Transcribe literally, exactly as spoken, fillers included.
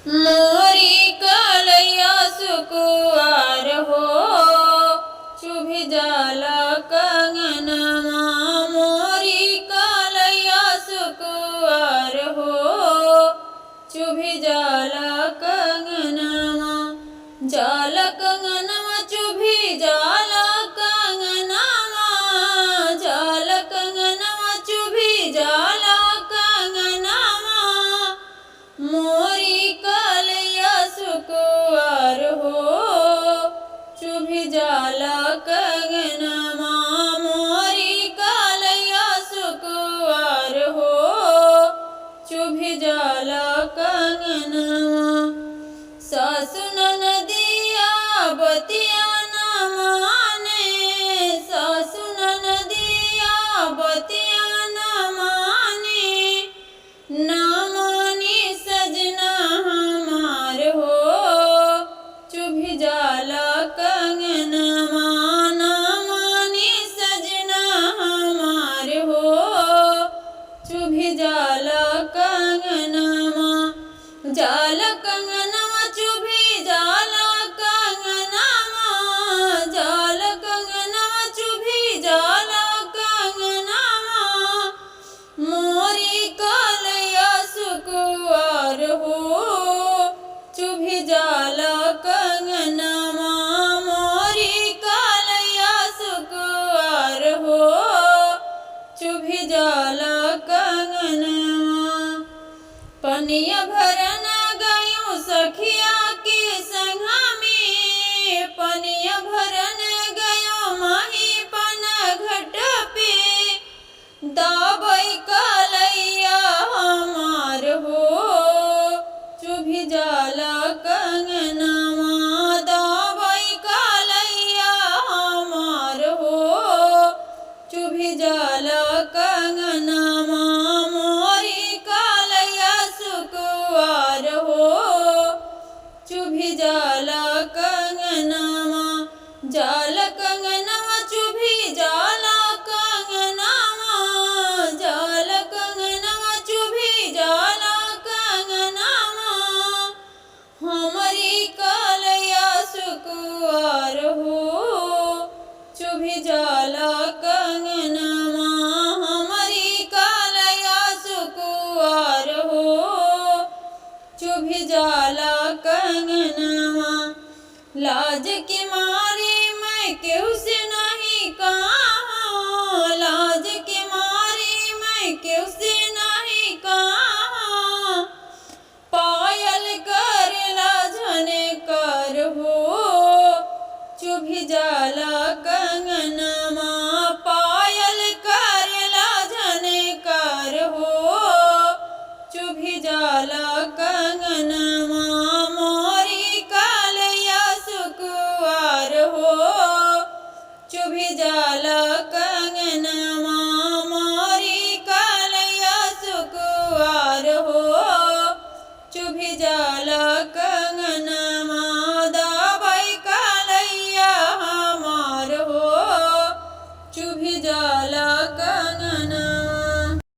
मोरी कलैया सुकुवार हो, चुभि जाला कंगनवा। मोरी कलैया सुकुवार हो, चुभि जाला कंगनवा। जाला कंगनवा चुभि जाला कंगनवा, जाला कंगनवा चुभि जाला कंगनवा। मोरी कलैया सुकुवार हो, चुभि जाला कंगनवा। मोरी कलैया सुकुवार हो, चुभि जाला कंगनवा। सासु ननदिया बतिया न माने, सासु ननदिया बतिया न माने, ना मानी सजना हमार हो, चुभि जाला कंगनवा। ना मानी सजना हमार हो, चुभि जाला कंगनवा। जाला कंगनवा चुभि जाला कंगनवा, जाला कंगनवा चुभि जाला कंगनवा। मोरी कलैया सुकुवार हो, चुभि जाला कंगनवा। मोरी कलैया सुकुवार हो, चुभि जाला कंगनवा। पनिया भरन गयो सखिया के संघा में, पनिया भरन गयो माही पन घट पे। दाबई कलैया हमार हो, चुभि जाला कंगनवा। दाबई कलैया हमार हो, चुभि जाला कंगनवा। मोरी कलैया सुकुवार हो, चुभि जाला कंगनवा। जाला कंगनवा चुभि जाला कंगनवा, जाला कंगनवा चुभि जाला कंगनवा। हमरी कलैया सुकुवार हो, चुभि जाला कंगनवा। हमरी कलैया सुकुवार हो, चुभि जाला कंगनवा। लाज के मारे मैं केहू से नहीं कहा, लाज के मारे मैं केहू से नहीं कहा। पायल करेला झनकार हो, चुभि जाला कंगनवा। पायल करेला झनकार हो, चुभि जाला कंगनवा। मोरी कलैया सुकुवार हो, चुभि जाला कंगनवा। मोरी कलैया सुकुवार हो, चुभि जाला